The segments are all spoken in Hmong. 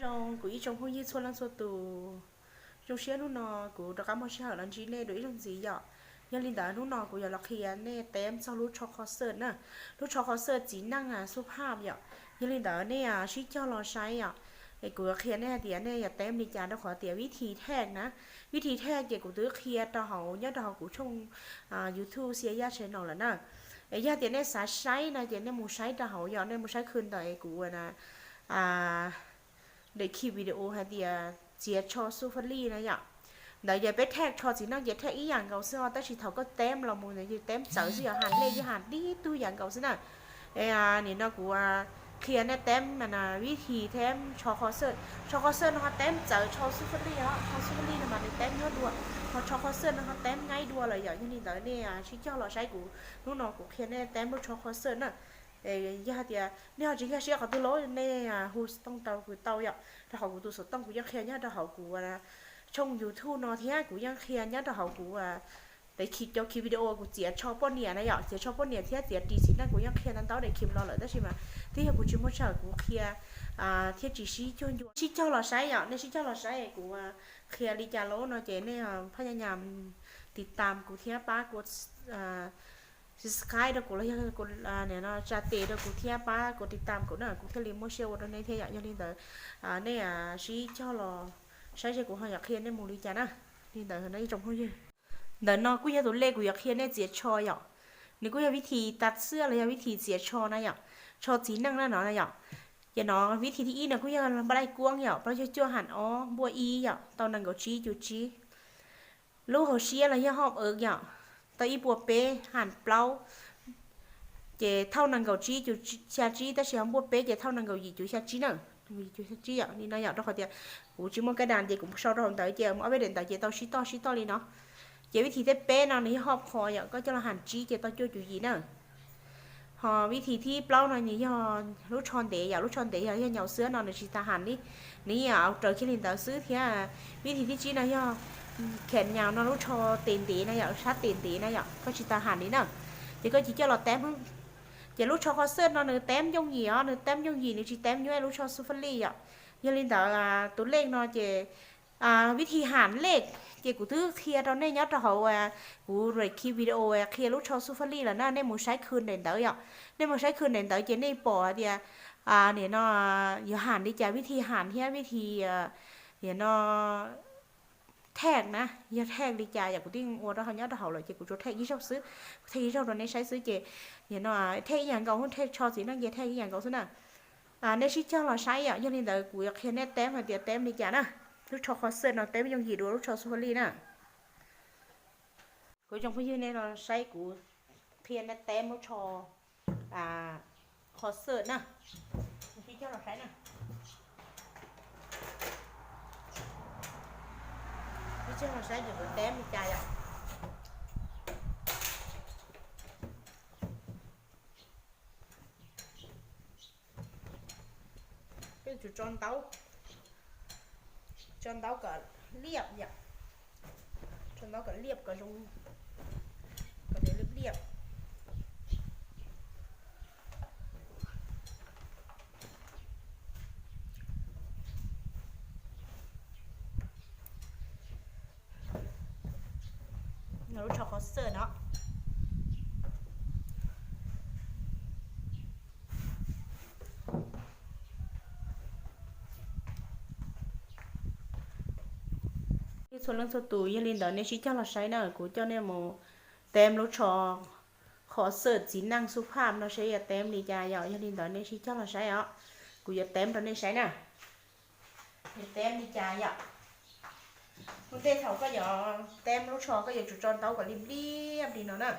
Zoo kuv ib tsoom phooj ywg txhua leej txhua tus, zoo siab hnub no kuv rov qab muaj sij hawm los ntsib nej dua ib zaug ntxiv yom. Yog li ntawd hnub no kuv yuav los qhia nej teb txog lub tsho qhov xwb na, lub tsho qhov xwb txiv neej xub phaj yom. Yog li ntawd nej sib cog los saib yom, es kuv yuav qhia nej hais tias nej yuav teb li cas rau qhov tias vib thi thej na, vib thi thej ces kuv twb qhia rau hauv nyob rau hauv kuv tshooj YouTube Xias Yaj Channel lawm na. Es yog tias nej xav saib no ces nej mus saib rau hauv yom, nej mus saib khw ntawm kuv daim khi video hais tias txiav tsho xub faj lij na yom. Ntawd ces peb thej tsho txiv neej ces thej ib yam nkaus xwb os, tab sis thaum koj teb los mus ntawd ces teb txawv xwb yom, has lej yog has tib tug yam nkaus xwb na. Nim no kuv qhia nej teb mas vib thi teb tsho qhov xwb, tsho qhov xwb no ho teb txawv tsho xub faj lij os, tsho xub faj lij no mas nws teb nyuaj dua, ho tsho qhov xwb no ho teb nyuaj dua lawm yom. Yog li ntawd nej sib cog los saib kuv, hnub no kuv qhia nej teb lub tsho qhov xwb na. Yog hais tias nej ho tsis nkag siab qhov twg los nej hu xov tooj rau kuv tau yom, rau hauv kuv tus xov tooj kuv yeej qhia nyob rau hauv kuv tshooj YouTube no thiab kuv yeej qhia nyob rau hauv kuv cov khi video kuv txiav tsho poj niam na yom, txiav tsho poj niam thiab txiav ris txiv neej kuv yeej qhia ntau ntau daim khi no lawm tab sis mas twb yog kuv tsis muaj sij hawm kuv qhia thiab tsis sib cuag ncua. Sib cog los saib yom, nej sib cog los saib kuv qhia li cas lawm no ces nej phaj nyaj nyam tiv tam kuv thiab pab kuv subscribe rau kuv los yog tsa tes rau kuv thiab pab kuv tiv tam kuv na, kuv thiaj li muaj siab ua rau nej thiab yom. Yog li ntawd nej sib cog los saib seb kuv ho yuav qhia nej mus li cas na. Li ntawd no ib tsoom phooj ywg, ntawm no kuj yog tus lej kuv yuav qhia nej txiav tsho yom. Nws kuj yog vib thi tas xwb los yog vib thi txiav tsho na yom, tsho txiv neej na no na yom. Ces no vib thi thib ib no kuj yog npaj laij kuab yom, plaub caug cuaj ham ob npuaj ib yom, tau nees nkaum tsib cuv tsib. Lub hauv siab los yog hom awv yom, tau ib puas peb ham plaub, ces thauj nees nkaum tsib cuv xya tsib, tab sis ho npuaj peb ces thauj nees nkaum yim cuv xya tsib na, yim cuv xya tsib yom. Li no yom, rau qhov tias kuv tsis muaj kab das ces kuv sau rau hauv ntawd ces mus ob peb daim ntawd ces tau sib toj sib toj li no. Ces vib thi thib peb no nws yog hom qhov yom, koj coj los ham tsib ces tau cuaj cuv yim na. Ho vib thi thib plaub no nws yog lub tsho ntev yom, lub tsho ntev yog yog nyaus xwb no nws tsis tas ham li, nws yeej raws kiag li ntawd xwb thiab. Vib thi thib tsib no yog khem nyaus no lub tsho tes ntev na yom, sab tes ntev na yom, koj tsis tas ham li na. Ces koj cia coj los teb. Ces lub tsho qhov xwb no nws teb yooj yim os, nws teb yooj yim, nws tsis teb nyuaj lub tsho xub faj lij yom. Yog li ntawd tus lej no ces vib thi ham lej ces kuv twb qhia rau nej nyob rau hauv kuv daim khi video qhia lub tsho xub faj lij lawm na, nej mus saib khw daim ntawd yom. Nej mus saib khw daim ntawd ces nej pom tias nim no yuav ham li cas, vib thi ham thiab vib thi nim no thej na, yog thej li cas yom, kuv twb ua rau nyob rau hauv lawm ces kuv tsuas thej ib zaug xwb, thej ib zaug rau nej saib xwb ces nim no thej ib yam nkaus, thej tsho txiv neej ces thej ib yam nkaus xwb na. Nej sib cog los saib yom, yog li ntawd kuv yuav qhia nej teb hais tias teb li cas na. Lub tsho qhov xwb no teb yooj yim dua lub tsho xub faj lij na. Kuv tsoom phooj ywg nej los saib kuv qhia nej teb lub tsho qhov xwb na. Sib cog los saib na. Sib cog los saib ces kuv teb li cas yom. Peb tsum tso ntaub, tso ntaub kom liab yom, tso ntaub kom liab kom zoo, kom liab liab. Lub tsho qhov xwb no. Ib txhua leej txhua tus, yog li ntawd nej sib cog los saib na, kuv coj nej mus teb lub tsho qhov xwb txiv neej xub phaj no seb yuav teb li cas yom. Yog li ntawd nej sib cog los saib os, kuv yuav teb rau nej saib na. Yuav teb li cas yom. Ua ntej thaum koj yuav teb lub tsho koj yuav tsum tso ntaub kom liab liab li no na.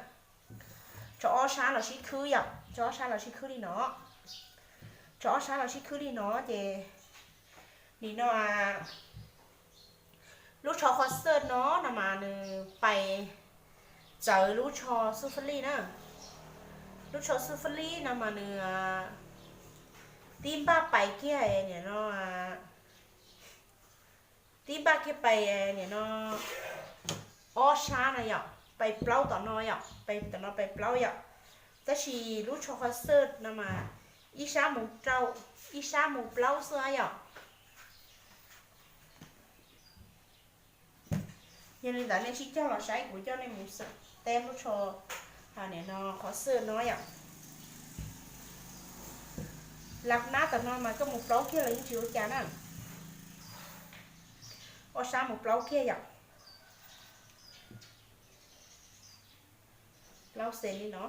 Tso ob sab los sib khwb yom, tso ob sab los sib khwb li no. Tso ob sab los sib khwb li no ces nim no lub tsho qhov xwb no no mas nws pais txawv lub tsho xub faj lij na. Lub tsho xub faj lij no mas nws tib npaj pais kiag nim no, tib npaj kiag pais nim no ob sab na yom, pais plaub tom no yom, pais tom no pais plaub yom. Tab sis lub tsho qhov xwb no mas ib sab mus rau, ib sab mus plaub xwb yom. Yog li ntawd nej sib cog los saib kuv coj nej mus teb lub tsho, nim no qhov xwb no yom. Lab nab tam no mas koj mus plaub kiag los yeej tsis ua cas na. Ob sab mus plaub kiag yom. Plaub xees li no,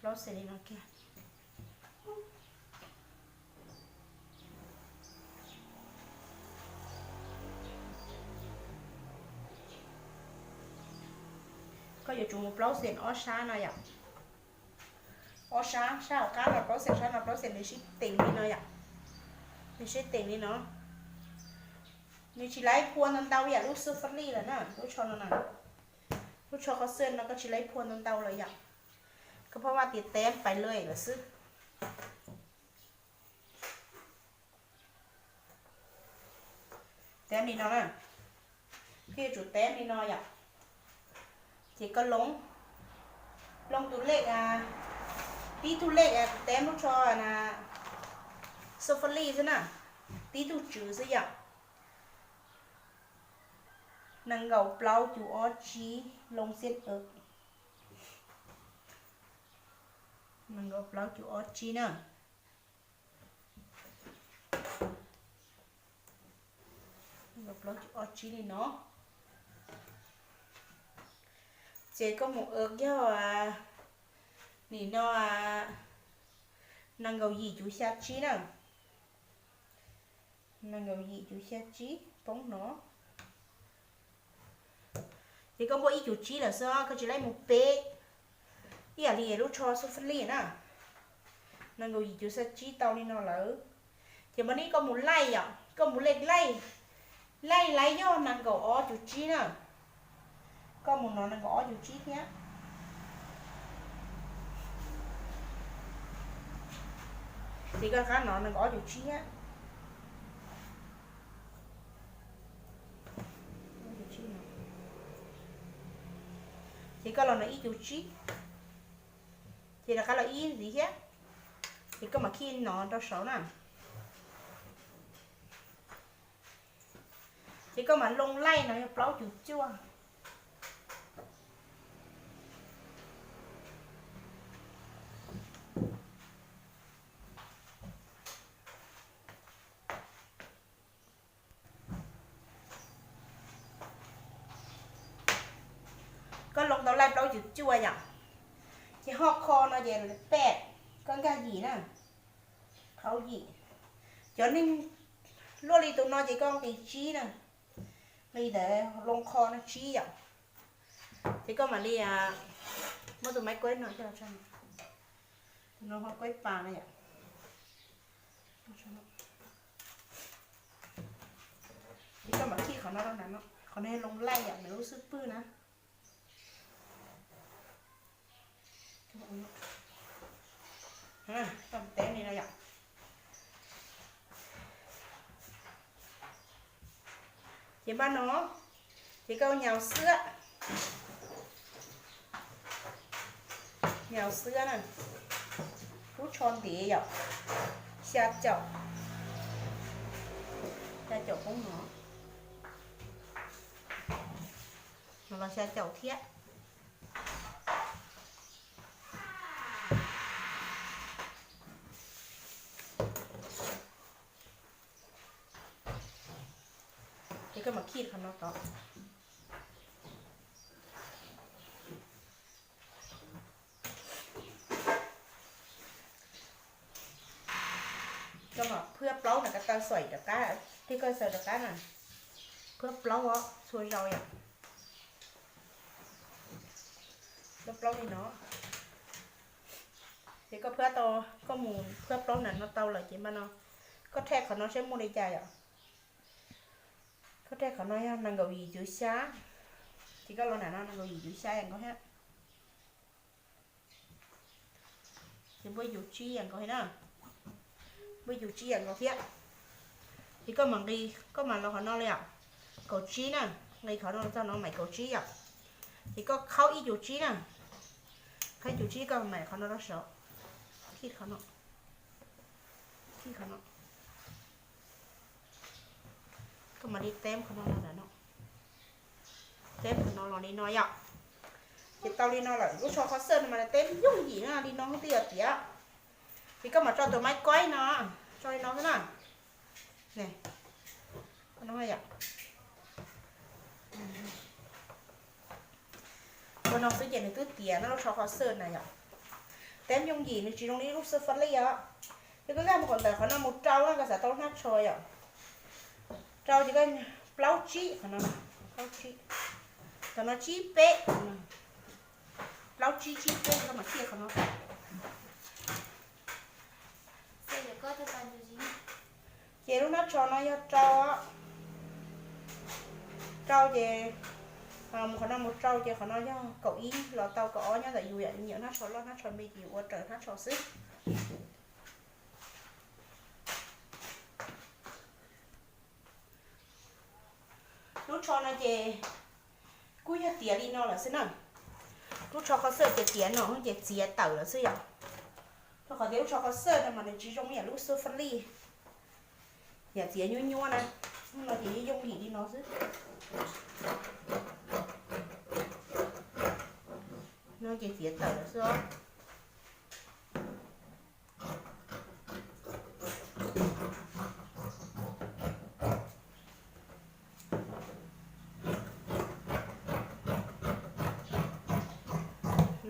plaub xees li no kiag. Koj yuav tsum mus plaub xees ob sab no yom. Ob sab, sab hauv qab no plaub xees, sab no plaub xees, nws sib teem li no yom. Nws sib teem li no. Nws tsis laib phua ntau ntau yam lub xub fab lij lawm na, lub tsho no na. Lub tsho qhov xwb no koj tsis laib phua ntau ntau lawm yom. Koj pab vaj tias teb pais lawm lawm xwb. Teb li no na, koj yuav tsum teb li no yom. Ces koj loo, loo tus lej, tib tug lej teb lub tsho na, xub fab lij xwb na, tib tug tswv xwb yom. Nees nkaum plaub cuv ob tsib loo xiab, nees nkaum plaub cuv ob tsib na. Nees nkaum plaub cuv ob tsib li no. Ces koj mus ua yog nim no nees nkaum yim cuv xya tsib na. Nees nkaum yim cuv xya tsib poob no. Ces koj muaj ib cuv tsib lawm xwb, koj tsis laib mus peb ib yam li lub tsho xub fab lij na. Nees nkaum yim cuv xya tsib tau li no lawm. Ces mas neb koj mus laij yom, koj mus laij, laij, laij laij yog nees nkaum ob cuv tsib na. Koj mus no nees nkaum ob cuv tsib thiab. Ces koj rov qab no nees nkaum ob cuv tsib thiab. Ces koj los no ib cuv tsib, ces rov qab los ib ntxiv thiab. Ces koj mam khij no rau saud na. Ces koj mam loo laij no yog plaub cuv cuaj. Koj loo tau laij plaub cuv cuaj yom, ces ho kho no ces pem, koj nkag yim na, qhov yim. Cov neeg luaj li tus no ces koj nqis tsib na, nqis ntawd loo kho no tsib yom. Ces koj mam li muab tus maiv kuaib no coj los, tus no ho kuaib pas no yom. Ces koj mam khij qhov no rau ntawm no, qhov no yog loo laij yom, nws lub xub pwg na. Teb li no yom. Ces npaj no, ces koj nyaus xwab, nyaus xwab na, lub tsho ntev yom, xya caum, xya caum poob no, no los xya caum thiab. Ces koj mam khij qhov no tod. Koj mam phwab plaub na, ko taw xaws rov qab, thiab koj xaws rov qab na. Phwab plaub os, txhua zaus yom. Phwab plaub li no. Ces koj phwab tau, koj mus phwab plaub na no tau lawm ces npaj no, koj rhaj qhov no saib muaj li cas yom. Koj rhaj qhov no yog nees nkaum yim cuv xya, ces koj los na no nees nkaum yim cuv xya yam nkaus thiab. Ces npaj yus tsib yam nkaus thiab na, npaj yus tsib yam nkaus thiab. Ces koj mam nqis, koj mam los qhov no li yom, kaum tsib na, nqis qhov no txog no mam kaum tsib yom. Ces koj khaub ib cuv tsib na, khaub ib cuv tsib koj mam qhov no rau saud, khij qhov no, khij qhov no. Koj mam li teb qhov no los ntawm no. Teb qhov no los li no yom. Ces tau li no lawm, lub tsho qhov xwb no mas teb yooj yim na, li no twb yog tiav. Ces koj mam tso tus maiv koib no, tso li no xwb na. Ua no xwb ces nws twb tiav no lub tsho qhov xwb na yom. Teb yooj yim, nws tsis zoo li lub xwb fab lij os. Ces koj mus qhov ntawm qhov no mus rau na, koj xav tau lub hnab tsho yom. Rau ces koj plaub tsib qhov no, plaub tsib, qhov no tsib peb, plaub tsib tsib peb, koj mam kiag qhov no. Ces lub hnab tsho no yog rau, rau ces mus qhov no mus rau ces qhov no yog kaum ib los tau kaum ob nyob ntawm yus yom, nyiam hnab tsho loj hnab tsho me ces yus ua raws hnab tsho xwb. Lub tsho no ces kuj yog tiav li no lawm xwb na. Lub tsho qhov xwb ces tiav no ces txiav tawm lawm xwb yom. Rau qhov tias lub tsho qhov xwb no mas nws tsis zoo yam lub xub fab lij, yam txiav nyuaj nyuaj na. No ces yooj yim li no xwb. No ces txiav tawm lawm xwb os.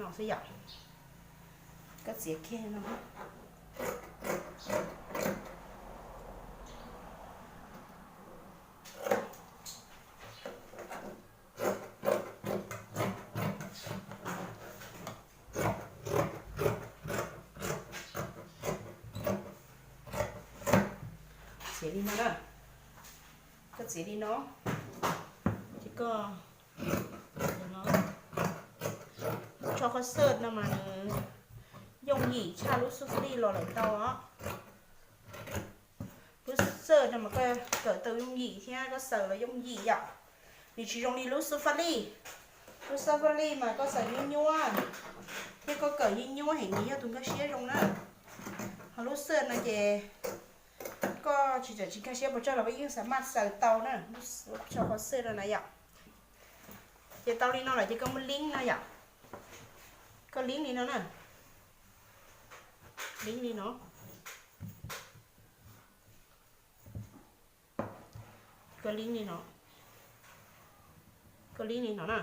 No xwb yom. Koj txiav kiag no. Txiav li no na. Koj txiav li no, ces koj, lub tsho qhov xwb no mas nws yooj yim tshaj lub xub fab lij los lawm tau os. Lub xwb no mas koj kawm tau yooj yim thiab koj xaws los yooj yim yom. Nws tsis zoo li lub xub fab lij. Lub xub fab lij mas koj xaws nyuaj nyuaj thiab koj kawm nyuaj nyuaj heev, nws yog tus nkag siab zoo na. Ho lub xwb no ces koj tsis txawm tsis nkag siab puas tsuaj los koj yeej xav maj xaws tau na. Lub tsho qhov xwb no na yom. Ces tau li no lawm ces koj muab liab no yom. Koj liab li no na. Liab li no. Koj liab li no. Koj liab li no na.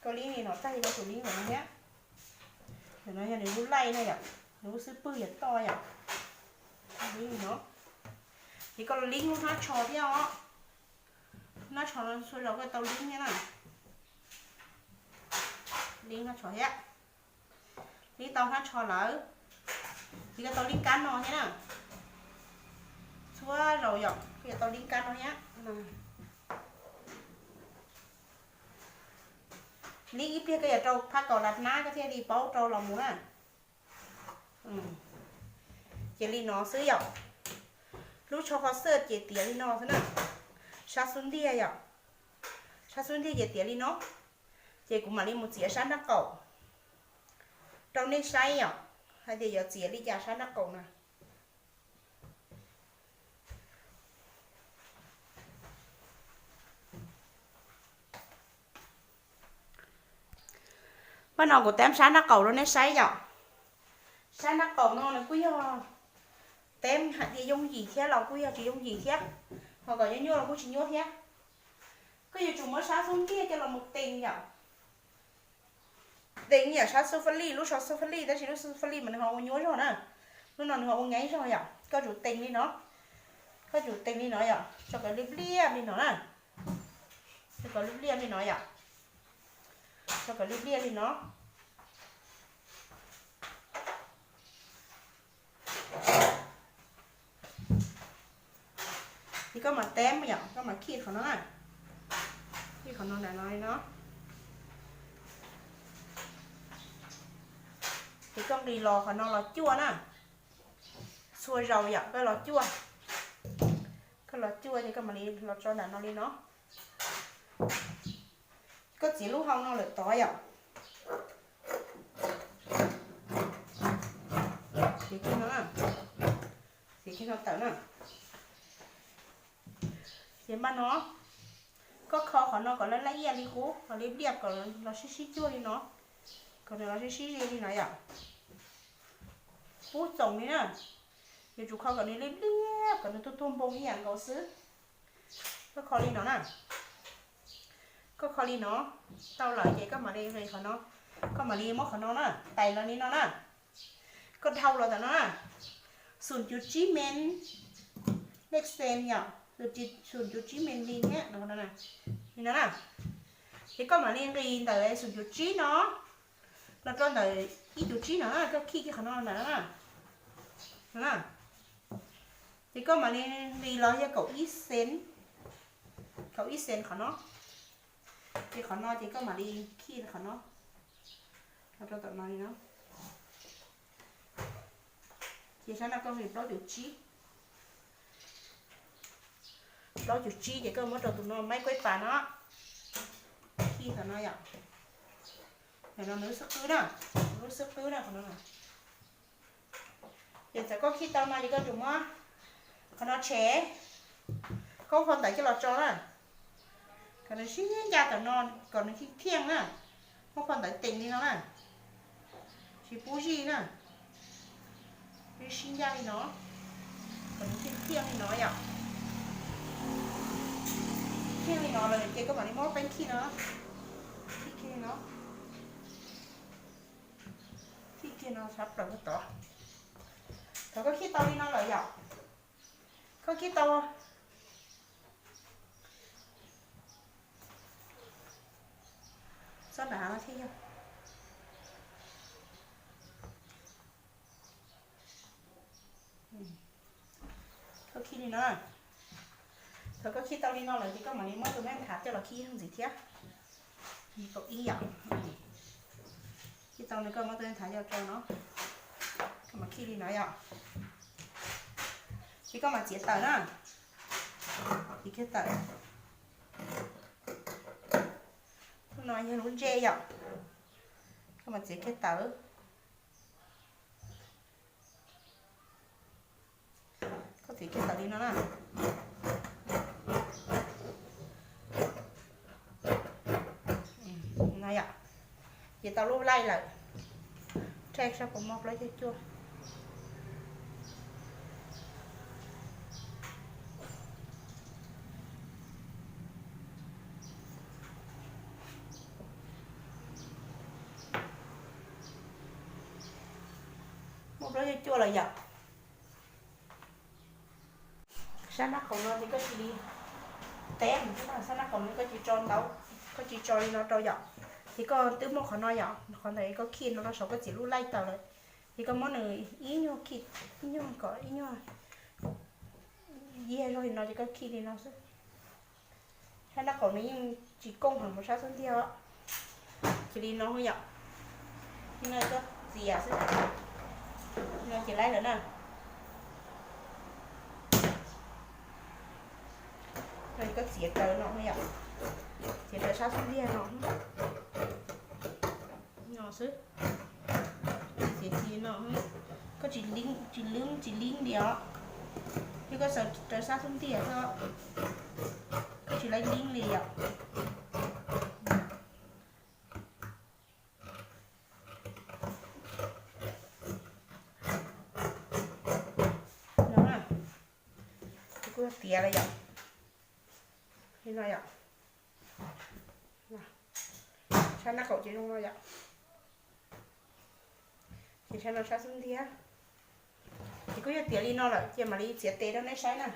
Koj liab li no tag ces koj tus liab ntawm no thiab. Ntawm no yog nws lub laij na yom, nws lub xub pwg yog toj yom. Liab li no. Ces koj liab lub hnab tsho thiab os. Hnab tsho no txhua zaus koj tau liab thiab na. Liab hnab tsho thiab. Liab tau hnab tsho lawm, ces koj tau liab kab no thiab na. Txhua zaus yom koj yuav tau liab kab no thiab. Liab ib pliag koj yuav rau phab kaus las hnab koj thiaj li paub rau los mus na. Ces li no xwb yom. Lub tsho qhov xwb ces tiav li no xwb na. Sab xub ntiag yom. Sab xub ntiag ces tiav li no. Ces kuv mam li mus txiav sab nrab qaum rau nej saib yom, hais tias yuav txiav li cas sab nrab qaum na. Pab no kuv teb sab nrab qaum rau nej saib yom. Sab nrab qaum no nws kuj yog teb hais tias yooj yim thiab los kuj yog tsis yooj yim thiab, ho kom nyuaj nyuaj los kuj tsis nyuaj thiab. Koj yuav tsum muab sab xub ntiag coj los mus tees yom. Tees yam sab xub fab lij, lub tsho xub fab lij, tab sis lub xub fab lij mas nws ho ua nyuaj zog na. Lub no nws ho ua nyaib zog yom, koj tsum tees li no. Koj tsum tees li no yom, tso kom liab liab li no na. Tso kom liab liab li no yom. Tso kom liab liab li no. Ces koj mam teb yom, koj mam khij qhov no na. Khij qhov no nram no li no. Ces koj nqis los qhov no los cuaj na. Txhua zaus yom koj los cuaj. Koj los cuaj ces koj mam li los tso nram no li no. Koj txiav lub hau no lawm tod yom. Txiav kiag no, txiav kiag no tawm na. Ces npaj no, Koj kho qhov no kom laj laj iaj li qub, kom liab liab, kom los sib sib cuag li no, kom nws los sib sib ze li no yom. Qub txoos li na. Yuav tsum kho kom nws liab liab, kom nws tuag tuag npoo ib yam nkaus xwb. Koj kho li no na. Koj kho li no tau lawm ces koj mam li nqis qhov no, koj mam li muab qhov no na, tais los li no na. Koj dhau los ntawm no na, xum cuv tsib men, lej xees yom, xum cuv tsib men li thiab, li no na. Ces koj mam li nqis ntawm xum cuv tsib no los rau ntawm ib cuv tsib no na, koj khij kiag qhov no ntawm no na. Ces koj mam li nqis los yog kaum ib xees, kaum ib xees qhov no. Ces qhov no ces koj mam li khij qhov no los rau tom no li no. Ces sab no koj nqis plaub cuv tsib, plaub cuv tsib ces koj muab rau tus no maib kuaib pas no, khij qhov no yom. Ntawm no nws lub xub qwb na, nws lub xub qwb na qhov no. Ces txawm koj khij tau no ces koj tsum muab qhov no tshem, koj muab phau ntawv coj los tso na, kom nws sib ncaj tom no, kom nws thiaj thiaj na. Muab phau ntawv teem li no na, tsis pub zij na. Sib ncaj li no, kom nws thiaj thiaj li no yom. Thiaj li no lawm ces koj mam li muab peeb khij no, khij kiag li no, khij kiag no sab plaws tod. Thaum koj khij tau li no lawm yom, koj khij tau, txhob nram no thiab yog. Koj khij li no. Thaum koj khij tau li no lawm ces koj mam li muab tus me nthav coj los khij ib zaug ntxiv thiab. Kaum ib yom. Khij tau no koj muab tus me nthav coj tso no, koj mam khij li no yom. Ces koj mam txiav tawm na, txiav kiag tawm. Lub no yog lub ntsej yom, koj mam txiav kiag tawm. Koj txiav kiag tawm li no na. No yom, ces tau lub laij lawm. Rhaij saib puas muaj plaub caug cuaj. Muaj plaub caug cuaj lawm yom. Sab nraub qaum no ces koj cia li teb, sab nraub qaum no koj cia li tso ntau, koj cia li tso li no rau yom. Ces koj twb muaj qhov no yom, qhov ntawd koj khij no rau saum koj txiav lub laij tawm lawm. Ces koj muab nws ib nyuag khij, ib nyuag kom ib nyuag yiag zog li no ces koj khij li no xwb. Sab nraub qaum no yeej tsis kooj heev mus sab xub ntiag os. Ces li no yom. No koj txiav xwb. No ces laib lawm na. No koj txiav raws no yom. Txiav raws sab xub ntiag no. No xwb. Txiav li no, koj tsis leeb, tsis leeb, tsis leeb li os. Yog koj xav raws sab xub ntiag xwb, koj tsis laib leeb li yom. No na, kuv kuj tiav lawm yom. Li no yom. Sab nraub qaum ces zoo no yom. Ces sab no sab xub ntiag. Ces kuj yog tiav li no lawm ces mam li txiav tes rau nej saib na.